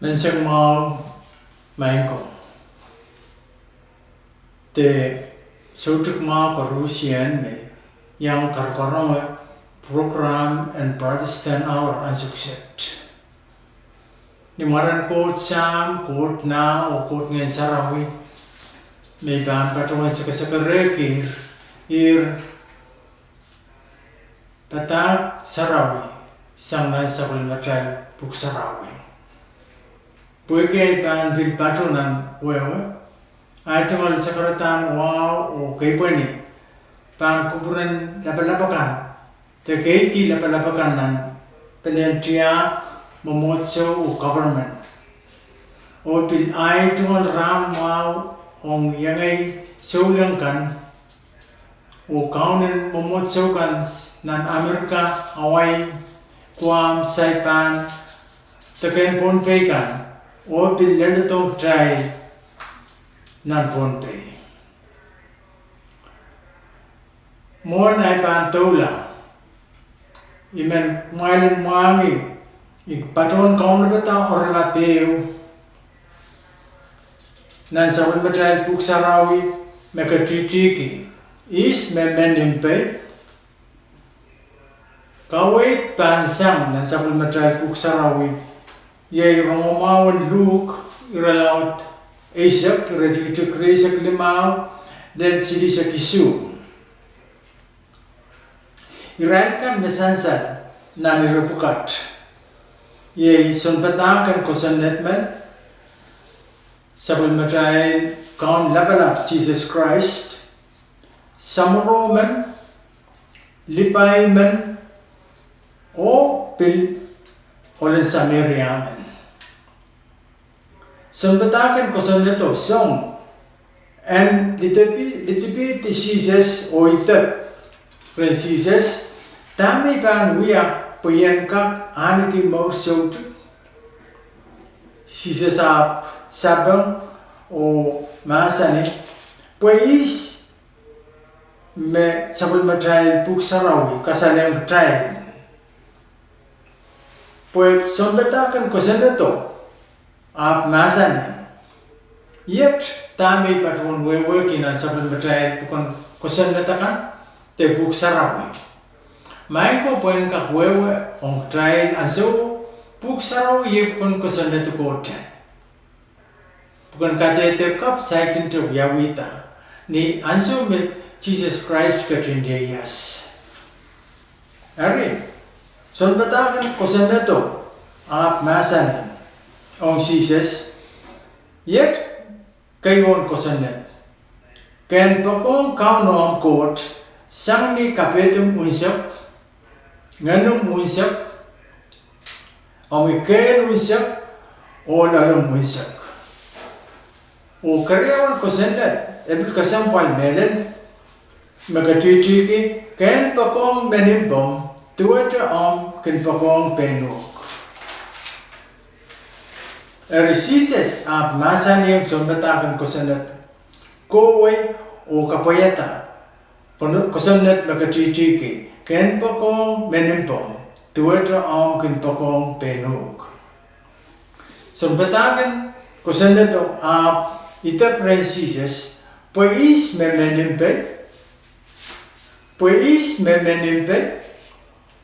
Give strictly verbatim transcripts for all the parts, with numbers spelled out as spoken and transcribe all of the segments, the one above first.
Menseng mwahu, maing ko. De soutik mwahu koarusie me iang karokaronge program en Protestant Hour ansou kiset. Ni mwaren Koht Sahm, Koht Nah, oh Koht Ngehn Sarawi, me I pahn patohwan sekesekerehkihr, ih padahk sarawi sang nan sapwellimatail Pwuhk Sarawi. Pwehki ei pahn pil patohwan wehwe, ei tungoal sakaradahn wahu oh kepwehni pahn kupwuren lapalap akan, de keidi lapalap akan nan pelien tiahk, mwomwohdiso oh government. Oh pil ei tungoal rahn mwahu ong iengei souleng kan oh kaunen mwomwohdiso kan nan Amerika, Hawaii, Guam, Saipan, de kehn Pohnpei kan, oh pil leledohng kitail nan Pohnpei. Mwohn ei pahn doula, I men kumwail en mwahngih, I patohwan kaunopadahr oaralap ehu nan sapwellimatail Pwuhk Sarawi me ketihtihki, Ihs me men impei? Kaweid pahn sang nan sapwellimatail Pwuhk Sarawi, iei rongamwahu en Luk, irelaud eisek, iretikitik rieisek limau lel silihsek isuh. Irail kan me sansal nan ire pwukat, iei sounpadahk en kosonned men, sapwellimatail Kaun Lapalap Sises Krais, samworo men, Lipai men, oh pil ohlen Sameria men. Sounpadahk en kosonnedo song en lidipihdi Sises oh idek rehn Sises, dahme I pahn wia pwe I en kak ahneki mour soutuk? Sises ahpw sapeng oh mahsanih, Pwe ihs me sapwellimatail Pwuhk Sarawi kasalehng kitail? Pwe sounpadahk en kosonnedo ahpw mahsanih, Iet dahme I patohwan wehwehki nan sapwellimatail pwuken kosonned akan de Pwuhk Sarawi. Maing ko, pwehn kak wehwe ong kitail ansouo, Pwuhk Sarawi iei pwuken kosonned en Koht, pwuken kadehde kapw saikinte wiawihda ni ansou me Sises Krais ketin ieias. Eri, sounpadahk en kosonnedo ahpw mahsanih ong Sises, Iet keieu en kosonned: Ke en poakohng Kauno omw Koht sang ni kapehdimw unsek, ngehnimw unsek, omwi kehl unsek, oh loalemw unsek. Oh keriaun kosonned, e pil kesempwal mehlel, me ketihtihki, Ke en poakohng menimpomw duwehte omw kin poakohng pehn uhk. Eri Sises ahpw mahsanihong sounpadahk en kosonned kohwei oh kapwaiada kosonned me ketihtihki, Ke en poakohng menimpomw duwehte omw kin poakohng pehn uhk. Sounpadahk en kosonnedo ahpw idek rehn Sises, Pwe ihs me men impei? Pwe ihs me men impei?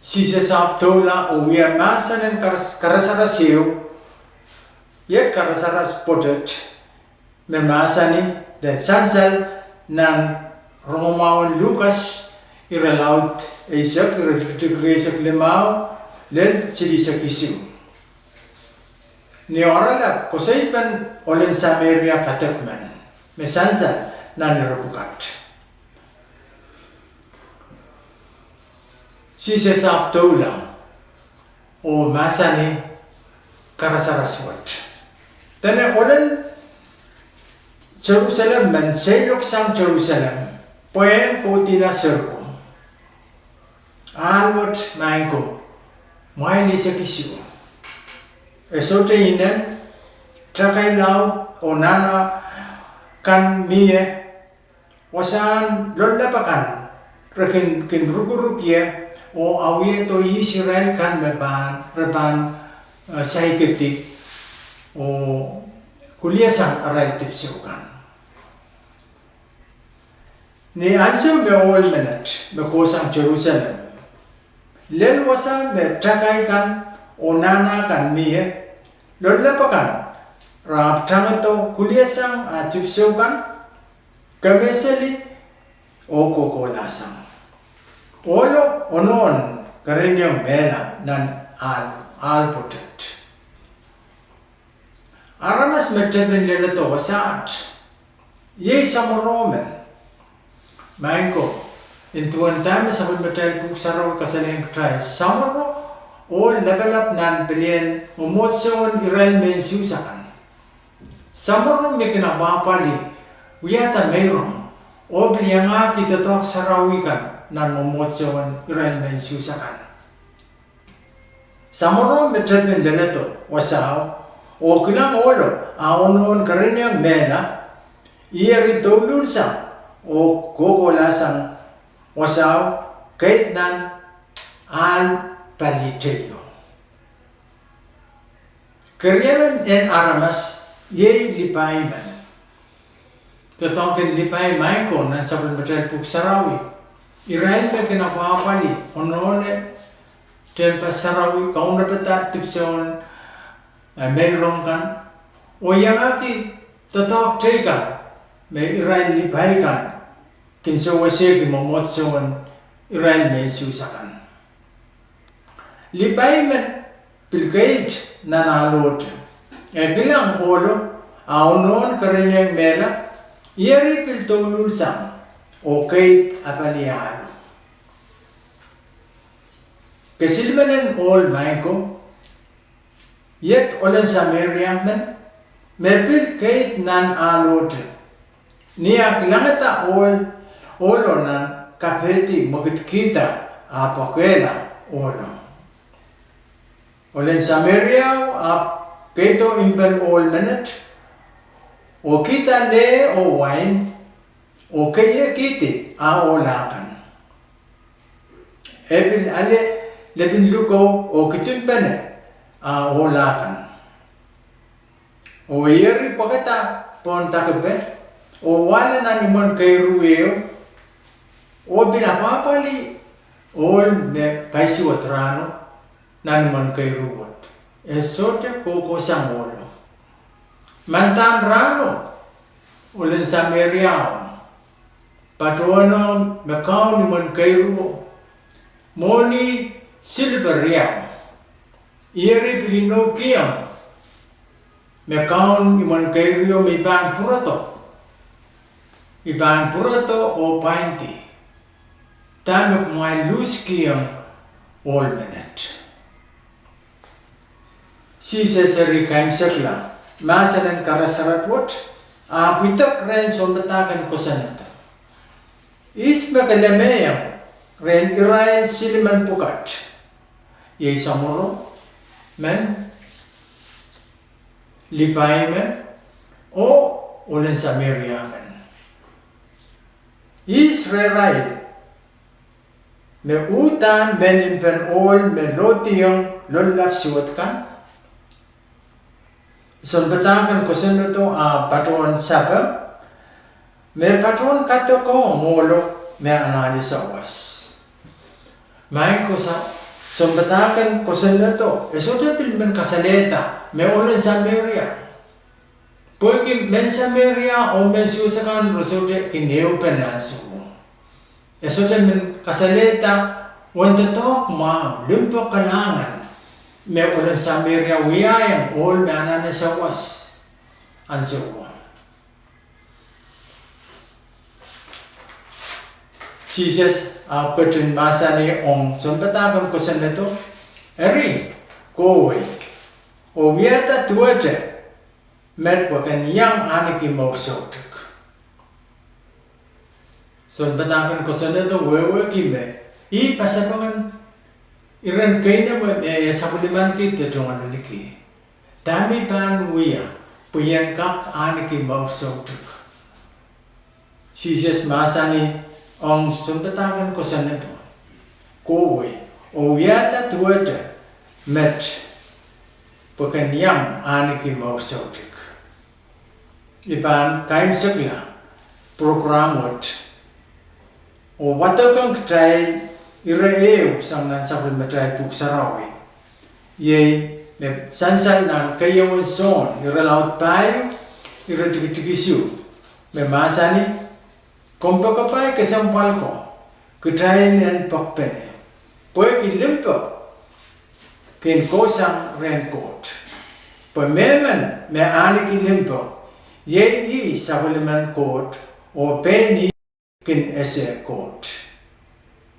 Sises ahpw doula oh wia mahsen en karasaras ehu, iet karasaras pwoatet, me mahsanih, de sansal nan rongamwahu en Lukas, irelaud eisek, iretikitik rieisek limau lel silihsek isuh. Ni oaralap koasoiepen ohlen Sameria kadek men, me sansal nan ire pwukat, Sises ahpw doula oh mahsanih karasaras wet. Dene ohlen Serusalem men seiloak sang Serusalem pwehn kohdihla Seriko. Ahl wet, maing ko, mwail eisek isuh. E sohte inen, takai laud oh nahna kan mie, wasahn loallap akan, re kin, kin rukuruk ie oh awihdo ihs irail kan me pahn, re pahn, eh, saikedi. oh kuliasang arail dipwisou kan. Ni ansou me ohl menet me kohsang Serusalem, lel wasa me takai kan oh nahna kan mie, loallap akan re ahpw tangodo kuliasang ah dipwisou kan, kemehseli, oh kohkohlahsang. Ohlo onohn kereniong mehla nan ahl, ahl pwoatet. Aramas me tepin leledo wasaht iei samworo men. Maing ko, nin duwen dahme sapwellimatail Pwuhk Sarawi kasalehiong kitail, samworo ohl lapalap nan pelien mwomwohdiso en irail mehn Suhs akan. Samworo me kin apwahpwalih, wiahda meirong, oh pil iangahki doadoahk sarawi kan nan mwomwohdiso en irail mehn Suhs akan. Samworo me tepin leledo wasao oh kilang ohlo ah onohn kereniong mehla, ih eri douluhl sang oh kohkohlahsang wasao, keid nan ahl pali teio. Keriemen en aramas iei Lipai men. Doadoahk en Lipai, maing ko, nan sapwellimatail Pwuhk Sarawi, irail me kin apwahpwalih onohn en tehnpas sarawi, kaunopada dipwisoun, eh, meirong kan, oh iangahki doadoahk teikan me irail Lipai kan kin sewesehki mwomwohdiso en irail mehn Suhs akan. Lipai men pil keid nan ahlohte. E kilang ohlo ah onohn kereniong mehla, ih eri pil douluhl sang oh keid apali ahlo. Kesilimen en ohl, maing ko, iet ohlen Sameria men me pil keid nan ahlohte. Ni ah kilangada ohl, ohlo nan kapehdi mwekidkihda ah pwekehla ohlo, ohlen Sameriao ahpw keido impen ohl menet oh kihda leh oh wain oh keiekihdi ah ohla kan. E pil ale lepin lukou oh kidingpene ah ohla kan. Oh ih eri pwekada pohn dakipe oh wahla nan imwen keiruh ehu oh pil apwahpwalih ohl me paisuwed rahno nan imwen keiruh wet. E sohte kohkohsang ohlo. Mandahn rahno, ohlen Sameriao, patohwanohng me kaun imwen keiruho mwohni silipe riau. Ih eri pil inoukihong me kaun imwen keiruho me I pahn pwurodo, I pahn pwurodo oh pwaindi. Dahme kumwail luhskihong ohl menet? Sises eri kaimwisekla mahsen en karasaras wet, ahpw idek rehn sounpadahk en kosonnedo. Ihs me kelemehiong rehn irail silimen pwukat? Iei samworo men, Lipai men, oh ohlen Sameria men. Ihs rehrail me uhdahn mehn impen ohl me lohdiong loallap suwed kan? Sounpadahk en kosonnedo ahpw patohwan sapeng me patohwan kadokohng ohlo me anahne sawas. Maing ko, sounpadahk en kosonnedo e sohte pil men kasalehda me ohlen Sameria. Pwehki mehn Sameria oh mehn Suhs akan re sohte kin ehupene ansouo. E sohte men kasalehda uwen doadoahk mwahu, limpoak kalahngan, me ohlen Sameria wiahiong ohl me anahne sawas ansouo. Sises ahpw ketin mahsanih ong sounpadahk en kosonnedo, eri, kohwei, oh wiahda duwehte met pwe ken iang ahneki mour soutuk. Sounpadahk en kosonnedo wehwehki me ih pasapengen iren keinemwe me e sapwellimaniki de tungoaleniki. Dahme I pahn wia pwe I en kak ahneki mour soutuk? Sises mahsanih ong sounpadahk en kosonnedo, kohwei, oh wiahda duwehte met. pwe ken iang ahneki mour soutuk. I pahn kaimwisekla program wet oh wadohng kitail ire ehu sang nan sapwellimatail Pwuhk Sarawi. Iei me sansal nan keieun Sohn, irelaud pahieu, iretikitik isuh, me mahsanih: Kompoakepahi kesempwal ko, kitail en poakpene, pwehki limpoak kin kohsang rehn Koht. Pwe mehmen me ahneki limpoak, iei ih sapwellimen Koht, oh pein ih kin ese Koht.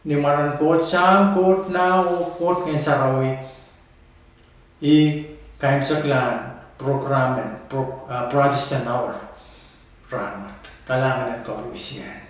Ni mwaren Koht Sahm, Koht Nah, oh Koht Ngehn Sarawi, I kaimwiseklahn program en Pro-, ah, Protestant Hour rahnwet. Kalahngan en koaruhsiehn.